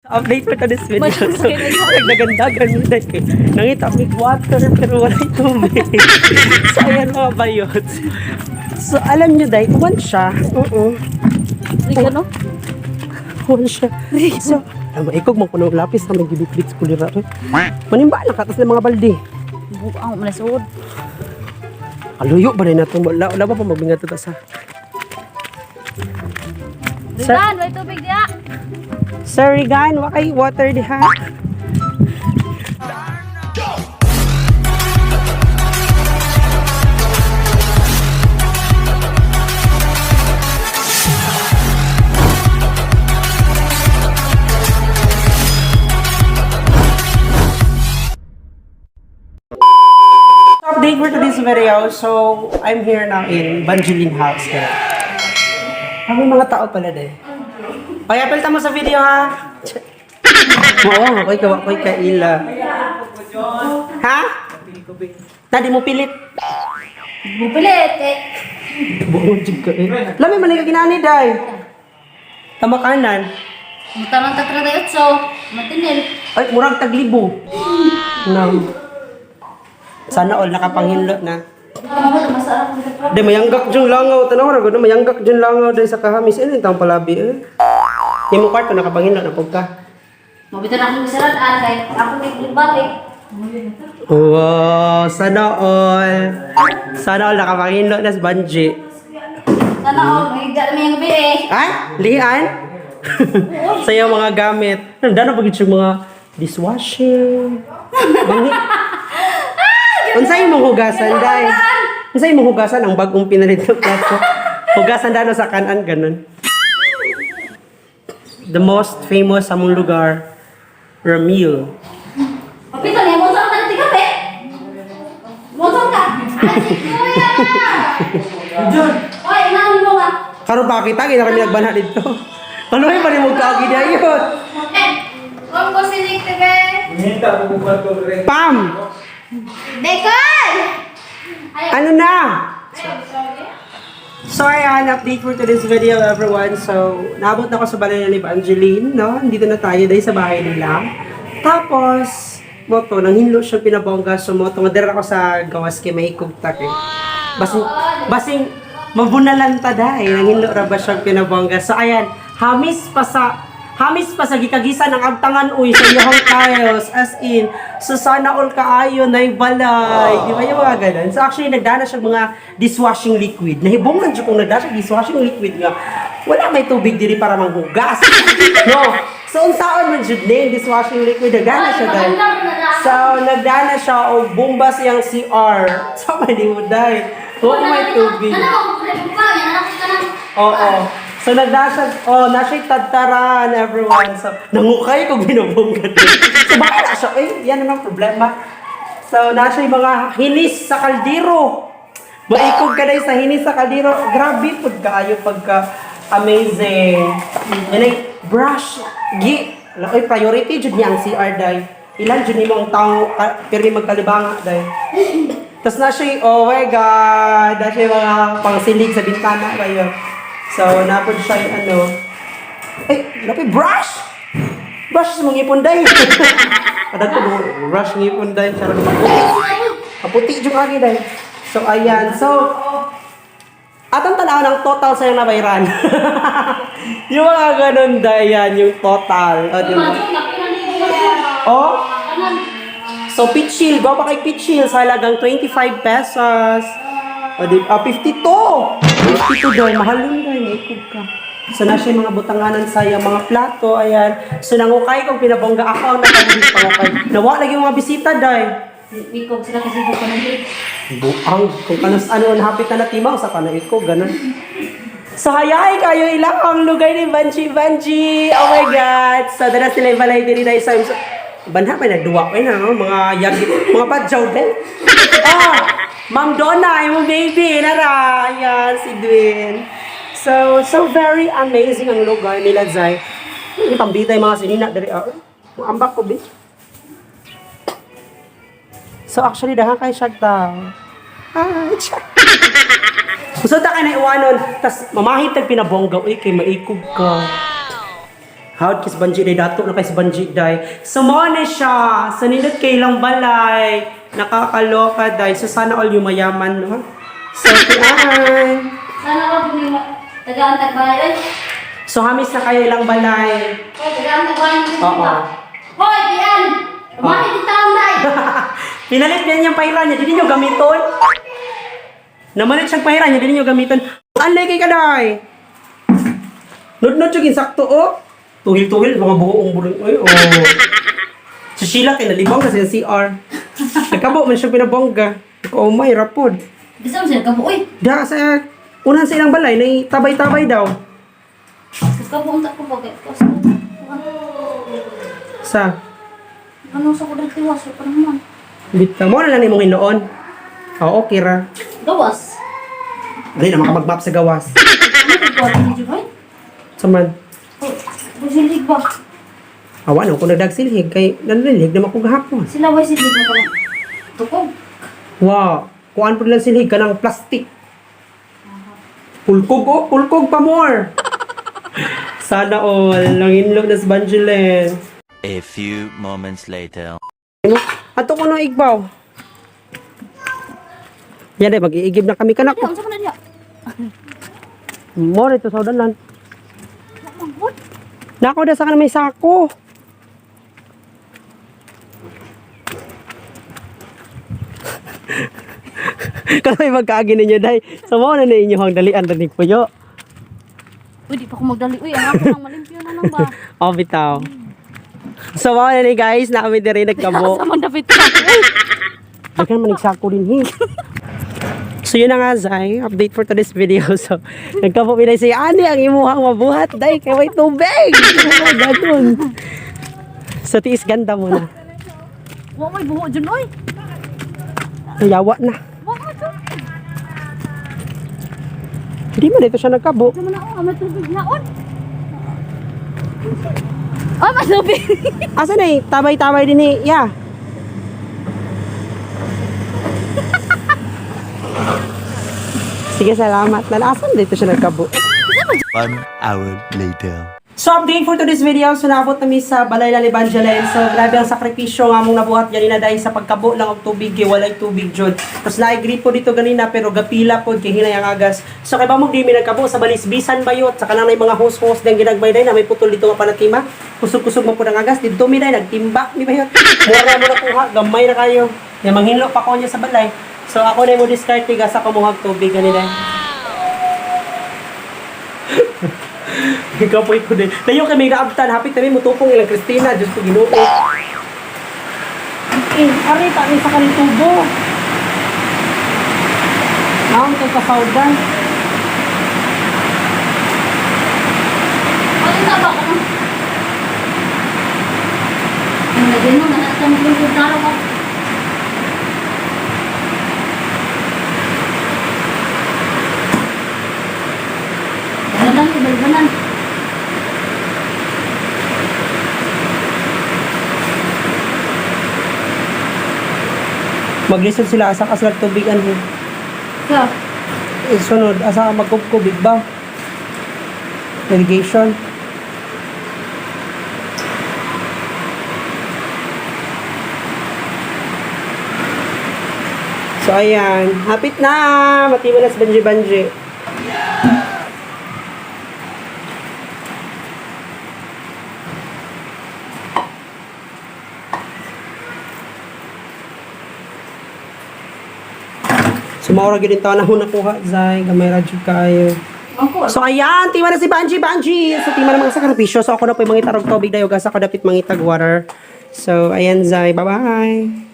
Update for today's video. So, nagdagandagan mo na kay. Nangita mig water pero wala tubig. So, ayan mga bayot. So, alam nyo dahil, kuwan siya. Oo. Riga no? Kuwan siya. So, alam mo, ikog mo kuno lapis na may gibitbit sa kulira. Manimba lang katas ng mga balde. Buang mo na suod. Aluyo ba na nato? Wala, wala ba pa magbingat ito sa... Sir, Rigan, may tubig diya. Sir Regan, wa kay water diha. Update for today's video. So, I'm here now in Banjulin House. Kaya. Ah, may mga tao pala de. Ay, apel mo sa video ha. Oo, ako'y kawa, ako'y kaila. Ha? Na, di mo pilit. Bupilit eh. Buong jig ka eh. Lami man ka ginani, day. Tamakanan. Mutanong ta 38, matinil. Ay, murang taglibo. No. Sana all nakapanghinlo na. Di mayanggak dyan langaw. Tanaw ra gud mayanggak dyan langaw dahil sa kahamis. Ano yung taong palabi eh? Yung mong kwarto nakapanghinlo na pug ka. Mabito na akong isarad kay ako kay balik. Wow, sana all. Sana all nakapanghinlo na si Banji. Sana all mahigda na may gabi eh. Ay, lian. Sa iyong mga gamit. Nandano pag yung mga dishwashing. Bangi. Unsay imong hugasan, day? Unsay imong hugasan ang bagong pinalit ng plato? Hugasan dano sa kanan ganun. The most famous sa mong lugar, Ramil. Mabito niya mo sa ka tiga pe. Mo ka. Ay, si kuya. Oy, inaon mo ka. Karon pa kita gina kami nagbanha dito. Kaluoy pa nimo kaagi dayon. Eh, kung ko sinig te. Pam! Bacon! Ano na? So ayan, update for today's video everyone. So, naabot na ako sa balay ni Evangeline, no? Dito na tayo dahil sa bahay nila. Tapos, moto, nanghinlo siya pinabongga. So, moto, nga dira ako sa gawas kay may kugtak eh. Basing, basing, mabunalan ta dahil. Nanghinlo ra ba siyang pinabongga. So, ayan, hamis pa sa gikagisan ang agtangan uy sa iyong tiles as in so sana all kaayo nay balay di ba yung mga ganun. So actually nagdana siya mga dishwashing liquid. Nahibongan siya kung nagdana siya dishwashing liquid nga wala may tubig diri para manghugas, no? So unsaon man jud ning dishwashing liquid, nagdana siya dahil. So nagdana siya og bomba siyang CR. So may di mo dai wala may tubig. Ano ako problema? Yan ako ka nang. Oo. So nagdasya, oh, nasa tadtaran everyone. So nangukay ko binubongga din. So bakit na siya? Eh, yan ang problema. So nasa yung mga hinis sa kaldero. Maikog ka na sa hinis sa kaldero. Grabe pud kaayo pagka amazing. Yan ay brush. Gi, oy, priority jud niya ang CR day. Ilan jud nimo ang tao pirmi magkalibanga day. Tapos na siya, oh my God, na siya yung mga pangsilig sa bintana ba yun. So, napod siya yung ano, ay, napod, brush! Brush sa mga ipon day. Kadag ko, brush ng ipon day. Charot, kaputi. Kaputi yung agi day. So, ayan. So, atong tanaw ng total sa'yo na bayran. Yung mga ganun day, yan, yung total. O, di ba? Oh, so, pitchil. Gawa pa kay pitchil sa halagang 25 pesos. O, di, ah, 52! 52 doon. Mahal yun dahil. Maikog ka. So, nasa yung mga butanganan sa yung mga plato. Ayan. So, nangukay kong pinabongga ako ang nakabigit pangukay. Nawa lagi yung mga bisita, day. Ikog sila kasi bukan ng Buang. Kung kanos ano, hapit na natimaw sa kanaikog. Ganun. So, hayay kayo ilang ang lugay ni Banji Banji. Oh my God. So, dala sila yung balay diri dahil sa banha pa nagduwa pa na no? Mga yagi, mga badyaw din. Ah, Ma'am Donna, imong baby, nara. Ayan, si Dwayne. So, so very amazing ang lugar nila, Zay. Yung pambitay mga sinina diri. Ah, ambak ko, bitch. So, actually, dahan kay siya tao. Ah, siya. Gusto ta ka na iwanon, tas mamahit tag pinabongga, uy, kay maikog ka. Howd kis Banji day, dato na kay si Banji day. So mao na siya. So nindot kay ilang balay. Nakakaloka day. So sana all yung mayaman, no? So tian. Sana wag ni tagaan tagbalay. Ay, So hamis na kayo ilang balay. hoy, tagaan tagbalay. Oo. Hoy, diyan. Umami di taon day. Pinalit niya niyang pahira niya, di ninyo gamiton. Namalit siyang pahira niya, di ninyo gamiton. Anlay kay kaday. Nudnod yung insakto, oh. Tuhil-tuhil, mga buong burong. Ay, oh. Si Sheila kay nalibang kasi yung CR. Nagkabo man siyang pinabongga. Oh my, rapod. Bisa mo sila kabo, uy. Da sa unan sa ilang balay, nay tabay-tabay daw. Kabo unta ko bagay. Kaso. Sa Ano sa ko dati tiwas pa naman. bitaw mo na lang imong hinoon. Oo, okay ra. Gawas. Dili na makamagmap sa gawas. Ano ko ni Juboy? Saman. Oh, busilig ba? Awa no, kung nagdagsilhig kay nanlilig naman ko gahapon. Sila way silhig na pala. Tukog. Wow, kuan po lang silhig kanang plastic. Pulkog oh, pulkog pa more. Sana all, nanginlog na sa Banjelen. A few moments later. Ato ko no igbaw. Yan ay, mag-iigib na kami kanak. Di, unsa man na diya? More ito sa udalan. Manggod. Nako na sa kanang may sako. Kano magkaagi ninyo day. Sa mao na ninyo ang dalian danig puyo. Uy, di pa ko magdali. Uy, ang ako nang malimpyo na lang ba? Oh, bitaw. So mao na ni guys, na kami diri nagkabo. Asa man dapit ka? Uy, Daghan man nagsako din hi. So yun na nga Zai, update for today's video. So nagkabo pinay si ani ang imuhang mabuhat day kay way tubig. Oh, ganun. So tiis ganda mo na. wa may buho dyan, uy. Nayawa na. Wa mo dyan. Hindi man dito siya nagkabo. Ano man ako, may tubig na, on. Ay, may tubig. Asa na eh? Tabay-tabay din eh. Yeah. Sige, salamat. Lalasan dito siya nagkabo. 1 hour later. So, update for today's video. So, naabot nami sa Balay Lalibanjalen. So, grabe ang sakripisyo nga mong nabuhat ganina dahil sa pagkabo lang og tubig, kay walay tubig jud. Tapos naigri po dito ganina pero gapila po kay hinay ang agas. So, kay bamog di mi nagkabo sa balisbisan bayot sa kanang nay mga host-host dang ginagbay day na may putol dito nga panatima. Kusog-kusog man po ang agas didto mi day nagtimba mi bayot. Mura mo nakuha, gamay na kayo. Ya manghinlo pa ko niya sa balay. So, ako na mo diskarte gasa ko mong tubig ganina. Ikaw po ikaw din. Layo kami naabtan. Hapit kami mutupong ilang Christina. Diyos ko ginoo. Eh, ari pa sa kaning tubo. Naon kay kasawdan. Ay, taba ka na. Ang lagyan mo, nanatang mo yung daro ko. Balbanan, balbanan. Maglisod sila asa ka sila tubigan. Kaya, Eh, sunod asa ka magkubkubig ba? Irrigation. So ayan, hapit na. Matiba na sa banji-banji. So maura gyud taon na ho nakuha, Zay. Gamay ra jud kaayo. Angko. So ayan, tima na si Banji Banji. So tima na mga sakripisyo. So ako na po yung mangitarog tubig dayo gasa ko dapit mangitag water. So ayan Zay, bye-bye.